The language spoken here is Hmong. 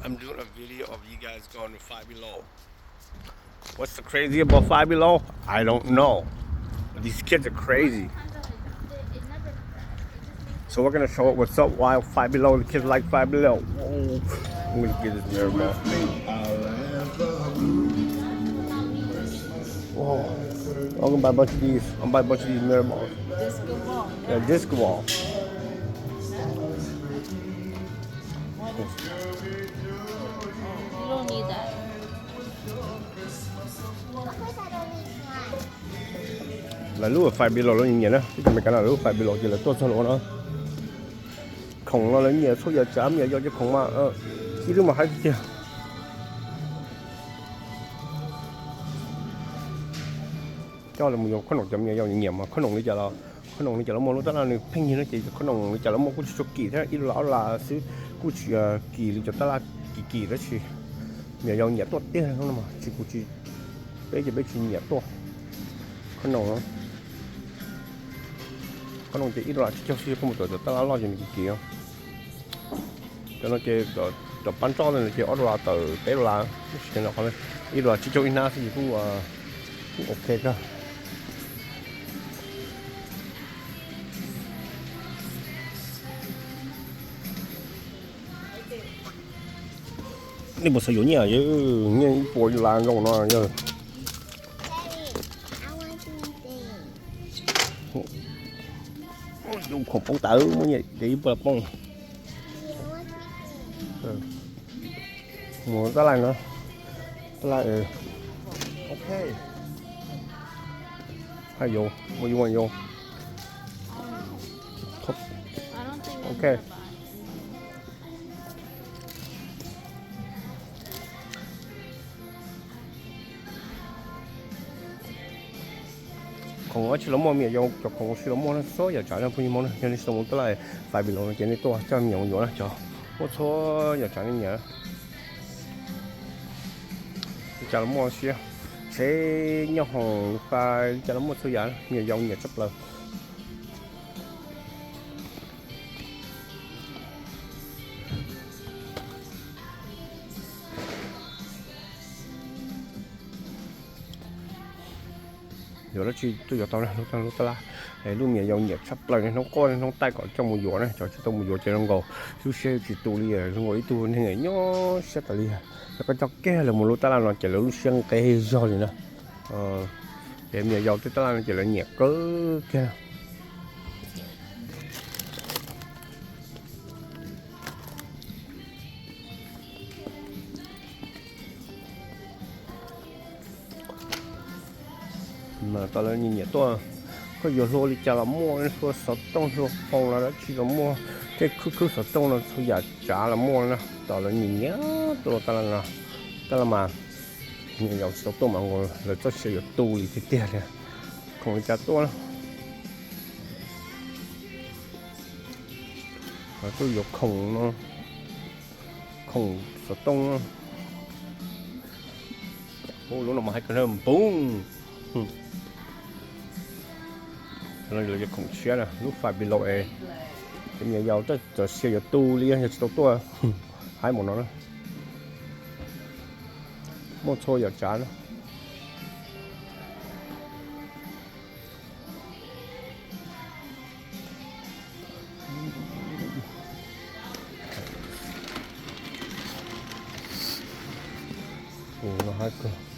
I'm doing a video of you guys going to Five Below. What's the crazy about Five Below? I don't know. But these kids are crazy. So we're gonna show up what's up, why Five Below, the kids like Five Below. Whoa. I'm gonna get this mirror ball. Whoa. I'm gonna buy a bunch of these. I'm gonna buy a bunch of these mirror balls. Disco ball. Yeah, disco ball. You don't need that. Lawv lub Five Below lawv nyiam nyiam na, tib cov Meskas no lub Five Below ces lawv tuaj txog lawm no. Khoom no lawv nyiam txhua yam tsav, me nyuam yaus cov khoom mas tsis lub mas haib tiag. Coj los mus yuav khoom no cov me nyuam yaus nyiam mas khoom no li cas los, khoom no li cas los muaj lub tab laj nws pheej yig no ces khoom no li cas los muaj kuj tsis tshua kim thiab, ib lab ob lab xwb kuj tsis kim li cov tab laj kim kim tab sis me nyuam yaus nyiam tuaj tiag no mas tsis kuv tsis, peb ces peb tsis nyiam tuaj. Khoom no, khoom no ces ib lab tsib caug xwb, koj mus tom cov tab laj loj ces nws kim kim. Cov no ces cov pab nroj ntawd ces ob dollar tawm peb dollar, ib dollar tsib caug ib hnab xwb ces kuj, kuj ok kawg. Nej puas xav yuav nyiaj, nyiaj ib puas las nkaus no yog. Yuav khoom poob tawv muab nyiaj ces ib puas las poob. Mus tab laj no, tab laj. Ok. Haj yo, what you want, yo? Ok. Khoom dab tsi los muaj, me nyuam yaus cov khoom ua si los muaj na, txhua yam tsav no phooj ywg Hmoob na. Yog nej tsis tau mus tab laj Five Below no ces nej tuaj coj me nyuam mus yuav na, cov muaj txhua yam tsav nej nyiam. Li cas los muaj siab, tsheb nyob hoom fa, li cas los muaj txhua yam, me nyuam yaus nyiam tshaj plaws. Yuav dab tsi tuaj yuav tau na, lub tab laj, lub me nyuam yaus nyiam tshaj plaws, niaj hnub quaj niaj hnub taij kom coj mus yuav na, cov tsis tau mus yuav ces zoo nkaus lub siab tsis tu li, zoo nkaus ib tug neeg nyob siab tas li. Yog koj coj kiag lawv mus lub tab laj no ces lawv lub siab nqes zog li na. Ces me nyuam yaus tej tab laj no ces lawv nyiam kawg kiag. Mas tau lawv nyiam nyiam tuaj, koj yuav hlua li cas los muaj, hlua xov tooj, hlua phone los dab tsi los muaj, tej khwb khwb xov tooj no txhua yam tsav los muaj na. Tau lawv nyiam nyiam tuaj tab laj no, tab laj mas me nyuam yaus tsis tau tuaj mas lawv txoj sia yuav tu li tiag tiag li. Khoom li cas tuaj na. Tuaj yuav khoom no, khoom xov tooj. Lub no mas hais kawg npoo. Lawv yuav khoom tshiab na, lub Five Below es me nyuam yaus txoj sia yuav tu li yog tsis tau tuaj. Haib mus no na, muaj txhua yam tsav na. Tus no haib kawg.